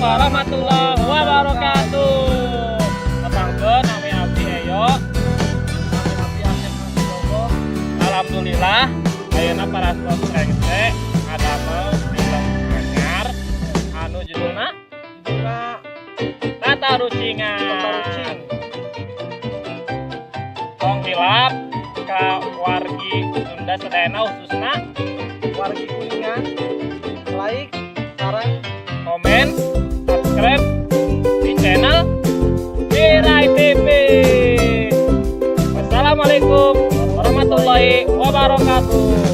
Warahmatullahi wabarakatuh. Tepangkeun nami abdi Eyo. Nami abdi Asep Handogo. Alhamdulillah ayeuna parantos rengse ngadamel film anyar anu judulna Judulna Tatarucingan. Tatarucing. Tong hilap ka wargi Sunda sadayana, khususna wargi Kuningan, like, sareng komen, subscribe di channel Kirai TV. Wassalamualaikum warahmatullahi wabarakatuh.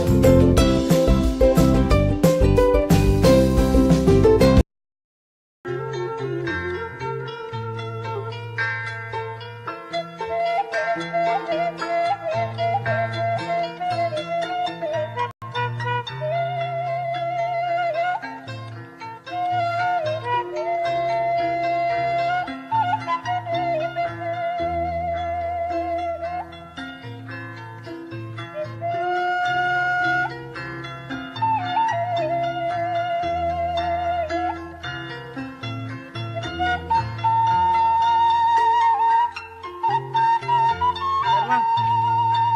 Mang.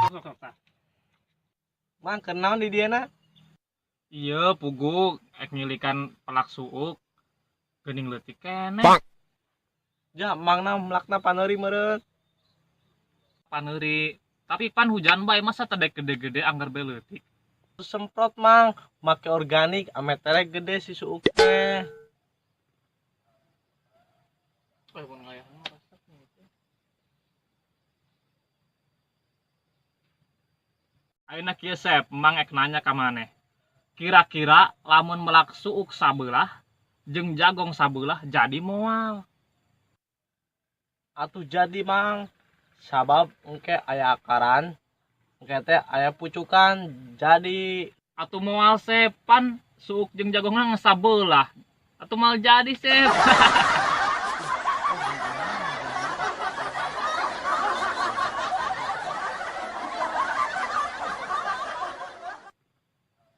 Sok, sok, tah. Mang, keur naon di dieu na? Iya, puguh ek nyilikan pelak suuk geuning leutik keneh. Ja, mangna melakna paneuri meureun. Paneuri, tapi pan hujan bae, masa teu dek gede-gede, angger bae leutik. Semprot, Mang, make organik ame terek gede si suuk teh. Eh, pun ngayahna resep nih. Ayeuna kieu, Sep, Mang ek nanya ka maneh. Kira-kira lamun melak suuk sabelah jeung jagong sabelah jadi moal? Atuh jadi, Mang. Sabab engke aya akaran, engke teh aya pucukan, jadi. Atuh moal, Sep, pan suuk jeung jagongna geus sabelah. Atuh moal jadi, Sep.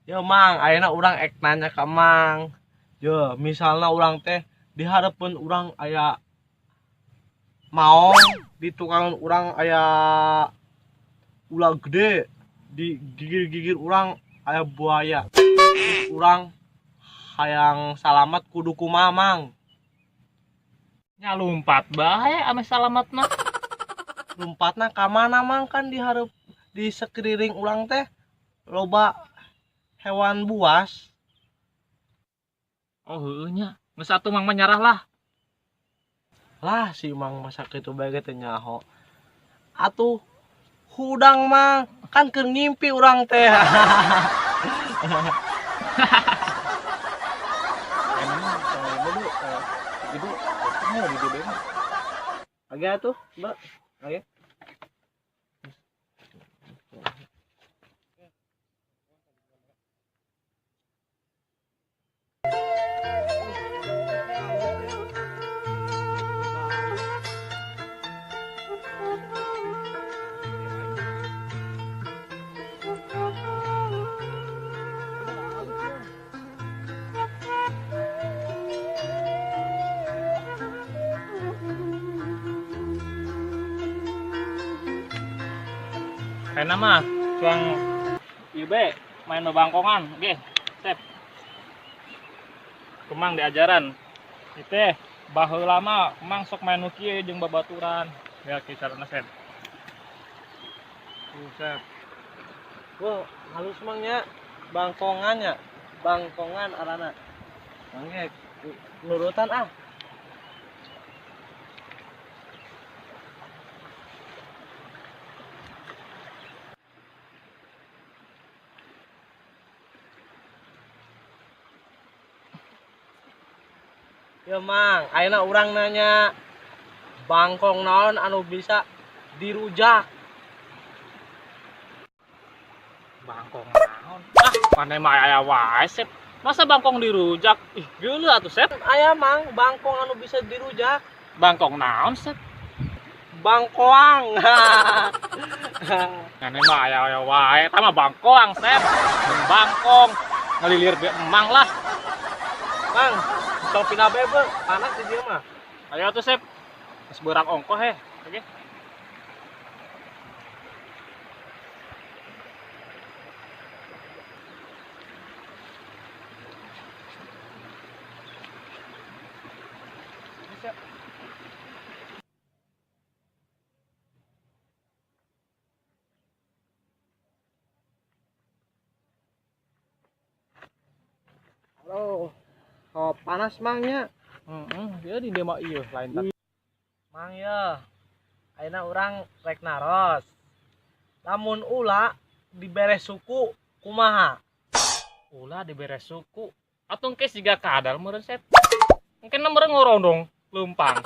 Yo, Mang, ayeuna urang ek nanya ka Mang. Yo, misalna urang teh di hareupeun urang aya maong, di tukangan urang aya ular gede, di gigir-gigir urang aya buaya. Terus urang hayang salamat kudu kumaha, Mang? Nya lumpat bae ame salamatna. Lumpatna ka mana, Mang? Kan di hareup di sekeliling urang teh loba hewan buas. Oh, heueuh nya. Geus atuh Mang mah nyarah lah. Lah, si Mang masa kitu bae ge teu nyaho. Atuh hudang, Mang, kan keur ngimpi urang teh. Emang ibu di DB mah. Oke atuh, Mbak. Oke. Kayaknya mah cuang ieu be main bangkongan, oke, Sep. Kemang diajaran. Ieu teh baheula mah Kemang sok main nu kieu jeung babaturan. Ya kicarana, Sep. Tuh, Sep. Wah, halus, Mang, nya. Bangkongannya. Bangkongan arana. Mang ge nurutan ah. Ya, Mang, ayeuna urang nanya bangkong naon anu bisa dirujak? Bangkong naon? Ah, pandai mah aya wae, Sep. Masa bangkong dirujak? Ih, geuleuh atuh, Sep. Aya, Mang, bangkong anu bisa dirujak. Bangkong naon, Sep? Bangkoang. Maneh mah aya wae, eta mah bangkoang, Sep. Bangkong ngalilir be emang lah. Mang, Tong pindah bae, panas di dieu mah. Ayo atuh Sep. Geus beurang ongkoh heh. Oke. Halo. Oh, panas mangnya. Dia di dema ieu lain tak. Mang ya. Ayeuna urang rek naros. Lamun ula dibere suku kumaha? Ula dibere suku. Atuh engke siga kadal meureun Sep. Engke meureun ngorondong leumpang.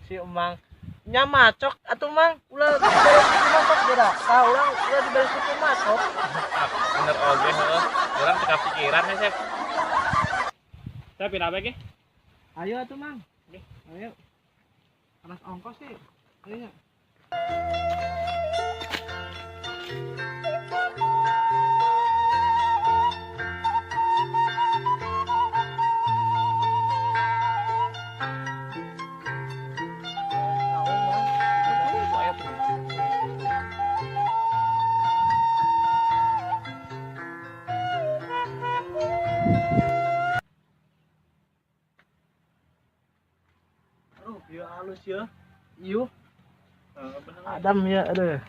Si Emang nya macok atuh Mang, ulah dibere suku macok geura. Tah urang ulah dibere suku macok. Bener oge heuh. Urang teu kapikiran ya Sep. Saya pindah bae ge. Ayo atuh Mang. Oke. Ayo. Panas ongkos sih. Ayo. Halus ya. Iyo. Adam ya aduh.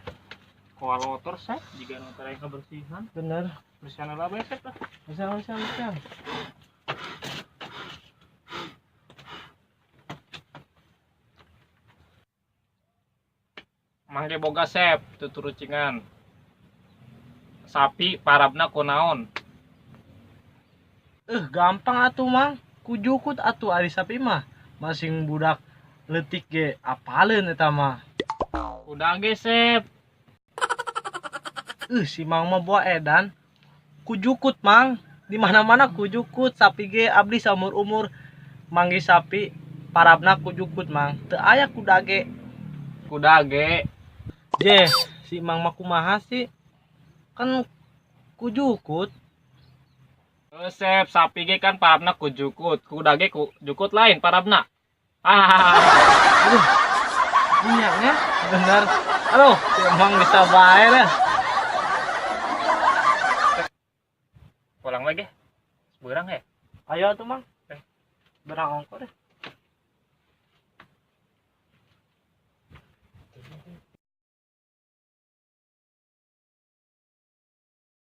Koalotor Sep jika nu teh kebersihan. Bener. Bersihan lah bae Sep lah. Bersihan. Mangke boga Sep tuturucingan. Sapi parabna kunaon? Gampang atuh Mang. Kujukut atuh ari sapi mah. Masing budak leutik ge apaleun eta mah. Udah ge Sep. Si Mang mah boa edan. Kujukut Mang. Di mana-mana kujukut sapi ge abdi saumur-umur manggih sapi parabna kujukut Mang. Teu aya kuda ge. Kuda ge. Je, si Mang mah kumaha sih? Kan kujukut. Sep, sapi ge kan parabna kujukut. Kuda ge kujukut lain parabna. Aduh, minyaknya bener. Aduh, si Emang bisa bae dah. Pulang lagi, berang ya? Ayo tuh Mang. Berang ongkos deh.